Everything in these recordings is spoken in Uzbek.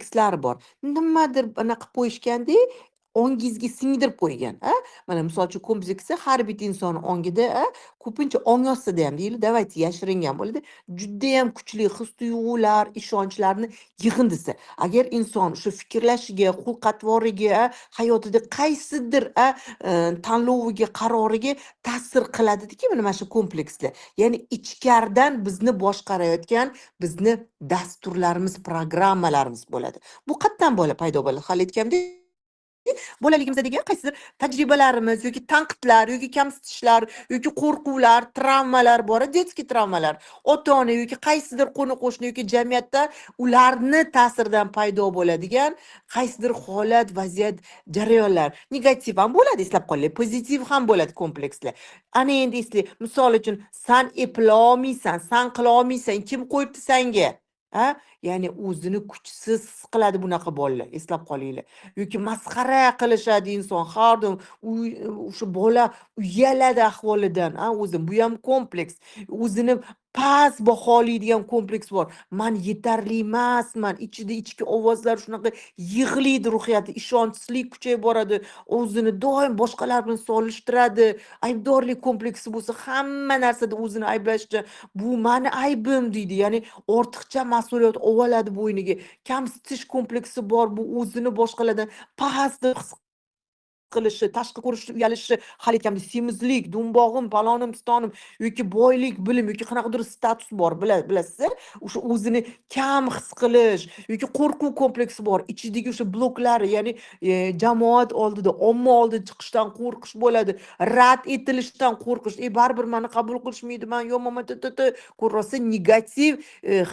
Komplekslar bor. Nimadir anaqa qilib qo'yishganda, ongingizga singdirib qo'ygan, a? Mana, misol uchun, kompleksi har bitta insonni ongida, a, ko'pincha ong ostida ham deylik, давайте, yashiringan bo'ladi. Judayam kuchli his tuyg'ular, ishonchlarni yig'indisi. Agar inson shu fikrlashiga, xulq atvoriga, hayotida qaysidir tanloviga, qaroriga ta'sir qiladiki, mana shu komplekslar. Ya'ni ichkaridan bizni boshqarayotgan bizni dasturlarimiz, programmalarimiz bo'ladi. Bu qayerdan bola paydo bo'ladi? Hali aytgandek, bolaligimizda degan qaysidir tajribalarimiz yoki tanqidlar yoki kamsitishlar yoki qo'rquvlar, travmalar bor, детский travmalar, ota ona yoki qaysidir qo'ni qo'shni yoki jamiyatda ularni ta'siridan paydo bo'ladigan qaysidir holat, vaziyat, jarayonlar. Negativ ham bo'ladi, eslab qolinglar, pozitiv ham bo'ladi komplekslar. Ana endi eslang, misol uchun, san eplolmaysan, san qilolmaysan, kim qo'yibdi sanga, a? Ya'ni o'zini kuchsiz his qiladi bunaqa bolalar, eslab qolinglar. Yoki masxara qilishadi inson har doim, o'sha bola uyaladi ahvolidan, a, o'zi. Bu ham kompleks. O'zini past baholaydigan kompleks bor. Man yetarli emasman, ichida ichki ovozlar shunaqa yig'laydi, ruhiyati, ishonchsizlik kuchayib boradi, o'zini doim boshqalar bilan solishtiradi. Aybdorlik kompleksi bo'lsa, hamma narsada o'zini ayblashni, bu mani aybim deydi, ya'ni ortiqcha mas'uliyat oladi bo'yniga. Kamsitish kompleksi bor, bu o'zini boshqalardan past deb his qilishi, tashqi ko'rinishda uyalishi, hali aytgandek, semizlik, do'mbog'im, palonim, pistonim yoki boylik, bilim yoki qanaqadir status bor, bilasiz, o'sha o'zini kam his qilish yoki qo'rquv kompleksi bor, ichidagi o'sha bloklari, ya'ni jamoat oldida, omma oldida chiqishdan qo'rqish bo'ladi, rad etilishdan qo'rqish, baribir mani qabul qilishmaydi, man yomonman, t t t. Ko'ryapsiz, negativ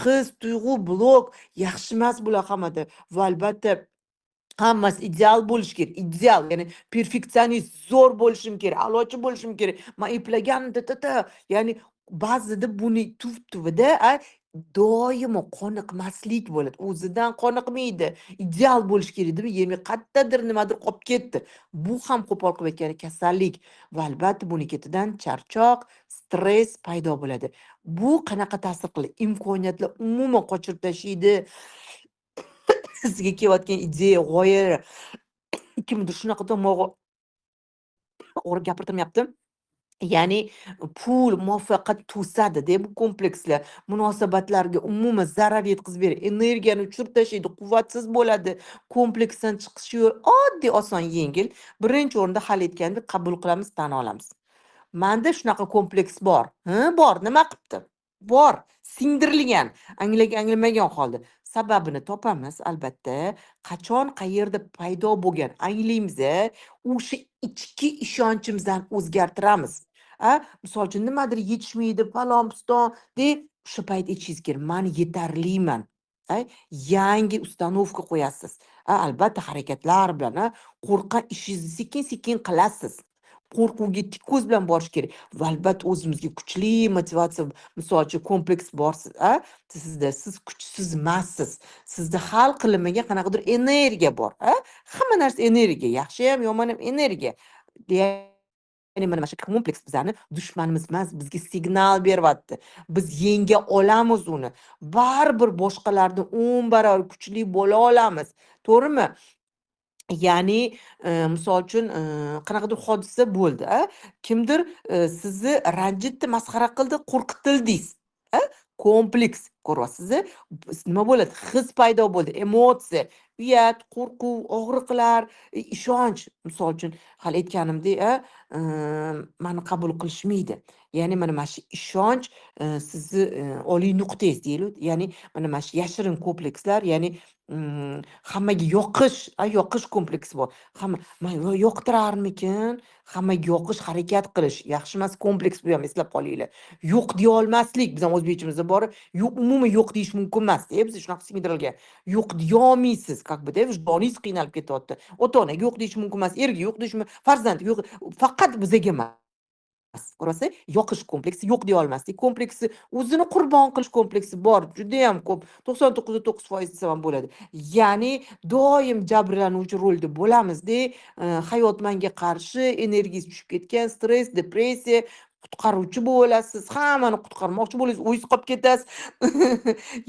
his tuyg'u, blok yaxshi emas bular hammada. Va albatta hammasi ideal bo'lishi kerak, ideal, ya'ni perfeksionist, zo'r bo'lishim kerak, a'lochi bo'lishim kerak, man eplaganim, t t t. Ya'ni ba'zida buni tub tubida doimo qoniqmaslik bo'ladi, o'zidan qoniqmaydi, ideal bo'lishi kerak deb, ya'ni qayerdadir nimadir qolib ketdi. Bu ham qo'pol qilib aytganda kasallik. Va albatta buni ketidan charchoq, stress paydo bo'ladi. Bu qanaqa ta'sir qiladi? Imkoniyatlar umuman qochirib tashlaydi. Sizga kelayotgan ideya, g'oya, kimdir shunaqa tomog'i og'rib gapirtirmayapti. Ya'ni pul, muvaffaqiyat to'sadi-da bu komplekslar. Munosabatlarga umuman zarar yetkazib beradi, energiyani tushirib tashlaydi, quvvatsiz bo'ladi. Kompleksdan chiqish yo'li oddiy, oson, yengil. Birinchi o'rinda, hali aytgandek, qabul qilamiz, tan olamiz. Manda shunaqa kompleks bor. Ha, bor, nima qilibdi? Bor, singdirilgan, anglagan, anglamagan holda. Sababini topamiz albatta. Qachon, qayerda paydo bo'lgan anglaymiz, o'sha ichki ishonchimizni o'zgartiramiz. A, misol uchun, nimadir yetishmaydi, falon piston deb o'sha payt aytishingiz kerak: man yetarliman. A, yangi установка qo'yasiz. A, albatta harakatlar bilan, a, qo'rqqan ishingizni sekin sekin qilasiz. Qo'rquvga tik ko'z bilan borish kerak va albatta o'zimizga kuchli motivatsiya. Misol uchun, kompleks bor a sizda, siz kuchsiz emassiz, sizda hal qilinmagan qanaqadir energiya bor. A, hamma narsa energiya, yaxshi ham, yomon ham energiya. Ya'ni mana shu kompleks bizani dushmanimiz emas, bizga signal beryapti. Biz yenga olamiz uni, baribir boshqalardan 10 barobar kuchli bo'la olamiz, to'g'rimi? Ya'ni misol uchun, qanaqadir hodisa bo'ldi, a, kimdir sizni ranjitdi, masxara qildi, qo'rqitildingiz, a, kompleks, ko'ryapsiz, nima bo'ladi? His paydo bo'ldi, emotsiya, uyat, qo'rquv, og'riqlar, ishonch. Misol uchun, hali aytganimdek, a, mani qabul qilishmaydi. Ya'ni mana shu ishonch sizni oliy nuqtangiz deylik. Ya'ni mana shu yashirin komplekslar, ya'ni hammaga yoqish, yoqish kompleksi bor. Hamma man yoqtirarmikin, hammaga yoqish, harakat qilish yaxshi emas kompleks bu ham, eslab qolinglar. Yo'q deya olmaslik, bizani o'zbekchimizda bor, yo'q, umuman yo'q deyish mumkin emas, bizga shunaqa singdirilgan. Yo'q deyolmaysiz, как бы, vijdoningiz qiynalib ketyapti. Ota onaga yo'q deyish mumkin emas, erga yo'q deyish, farzandga yo'q, faqat bizaga emas. Ko'rasiz, yoqish kompleksi, yo'q deya olmaslik kompleksi, o'zini qurbon qilish kompleksi bor, judayam ko'p, 99,9% desam ham bo'ladi. Ya'ni doim jabrlanuvchi rolda bo'lamizda, hayot manga qarshi, energiyangiz tushib ketgan, stress, depressiya. Qutqaruvchi bo'lasiz, hammani qutqarmoqchi bo'lasiz, o'zingiz qolib ketasiz.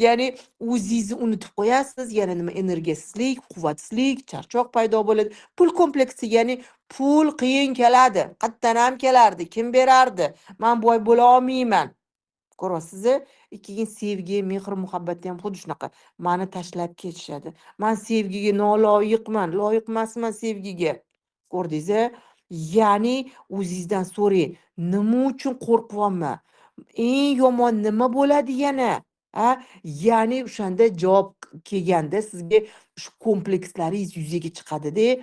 Ya'ni o'zingizni unutib qo'yasiz, yana nima, energiyasizlik, quvvatsizlik, charchoq paydo bo'ladi. Pul kompleksi, ya'ni pul qiyin keladi, qayerdan ham kelardi, kim berardi, man boy bo'la olmayman. Ko'ryapsiz? Keyin sevgi, mehr, muhabbatda ham xuddi shunaqa. Mani tashlab ketishadi. Man sevgiga noloyiqman, loyiq emasman sevgiga. Ko'rdingiz? Ya'ni o'zingizdan so'rang, nima uchun qo'rqyapman? Eng yomon nima bo'ladi yana? A? Ya'ni o'shanda javob kelganda sizga shu komplekslaringiz yuzaga chiqadida.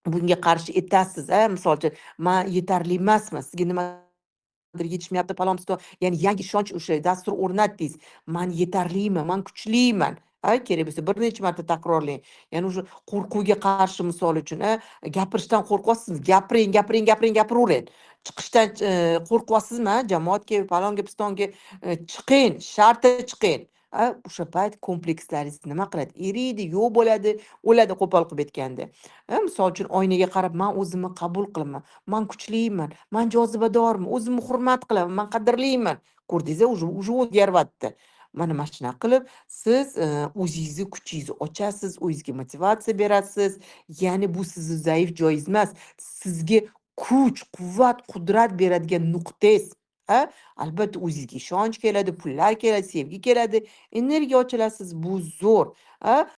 Bunga qarshi aytasiz, a, misol uchun, man yetarli emasman, sizga nimadir yetishmayapti, palon piston, ya'ni yangi ishonch, o'sha dastur o'rnatdingiz. Man yetarliman, man kuchliman. A, kerak bo'lsa bir necha marta takrorlang. Ya'ni o'sha qo'rquvga qarshi, misol uchun, a, gapirishdan qo'rqyapsizmi? Gapiring, gapiring, gapiring, gapiravering. Chiqishdan qo'rqyapsizmi? Jamoatga, palonga, pistonga chiqing, shartta chiqing. A, o'sha payt komplekslaringiz nima qiladi? Eriydi, yo'q bo'ladi, o'ladi qo'pol qilib aytganda. A, misol uchun, oynaga qarab, man o'zimni qabul qilaman, man kuchliman, man jozibadorman, o'zimni hurmat qilaman, man qadrliman. Ko'rdingiz, уже o'zgaryapti. Mana shunaqa qilib siz o'zingizni kuchingizni ochasiz, o'zingizga motivatsiya berasiz. Ya'ni bu sizni zaif joyingiz emas, sizga kuch, quvvat, qudrat beradigan nuqtangiz. A? Albatta o'zingizga ishonch keladi, pullar keladi, sevgi keladi, energiya ochilasiz. Bu zo'r. A?